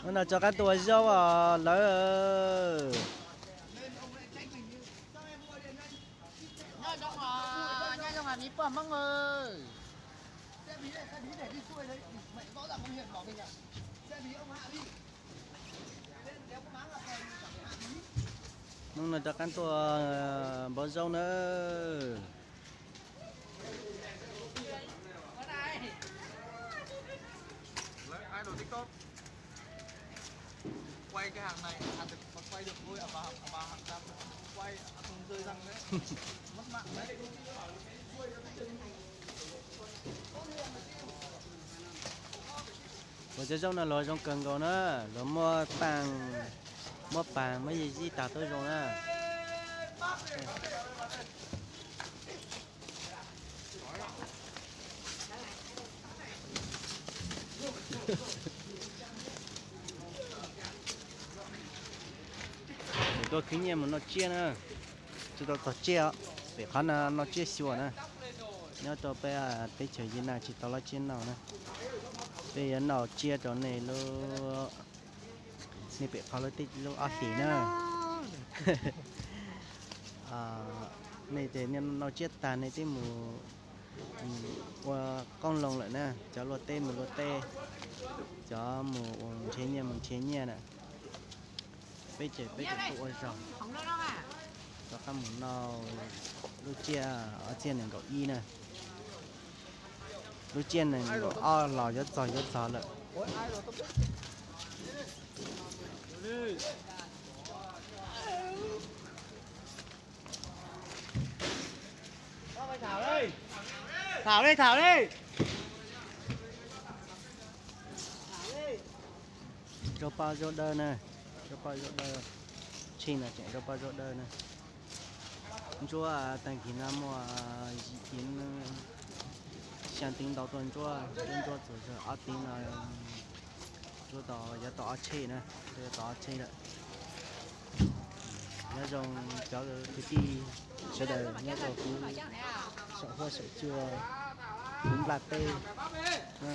Hnub no rov qab tuaj ua zaub os lawv. Hnub no rov qab tuaj npawg zaub na. Ua cov zaub no luag zoo kawg nkaus na, luag muab paag, muab paag muab yij zib tag tuab zoo na. Kuv tuaj khwv nyiaj mus noj tsiab na. Tsis tau txog tsiaj os, pem qhov no noj tsiab xyuas na. Nyob rau peb teb chaws Nyab Laj tsis tau lub tsiab noj na. Peb yuav noj tsiab rau nej lub, nej pem qhov lub teb lub ob hlis na. Nej ces noj tsiab tag nej twb mus ua qoob loo lawm na, cov luaj teb mus luaj teb, cov mus ua nrhiav nyiaj mus nrhiav nyiaj na. Peb ces peb kuj tuaj ua zog, rov qab mus noj lub tsiab ob txhiab nees nkaum ib na. Lub tsiab nees nkaum ob los yuav txog yuav txog lawm. Tham li, tham li. Zaub paj zaub dawb na, zaub paj zaub dawb, tshij no tseem zaub paj zaub dawb na. Ntsuab tag kis no muaj yim, xya teev ntau tuaj ntsuab, ntsuab ntsuab txog ob teev no ntsuab tau, yuav tau ob tshej na, yuav tau ob tshej lawm. Nyob zoo cov kwv tij sawv daws nyob rau kuv saum huab saum cua, kuv nplaj teb na.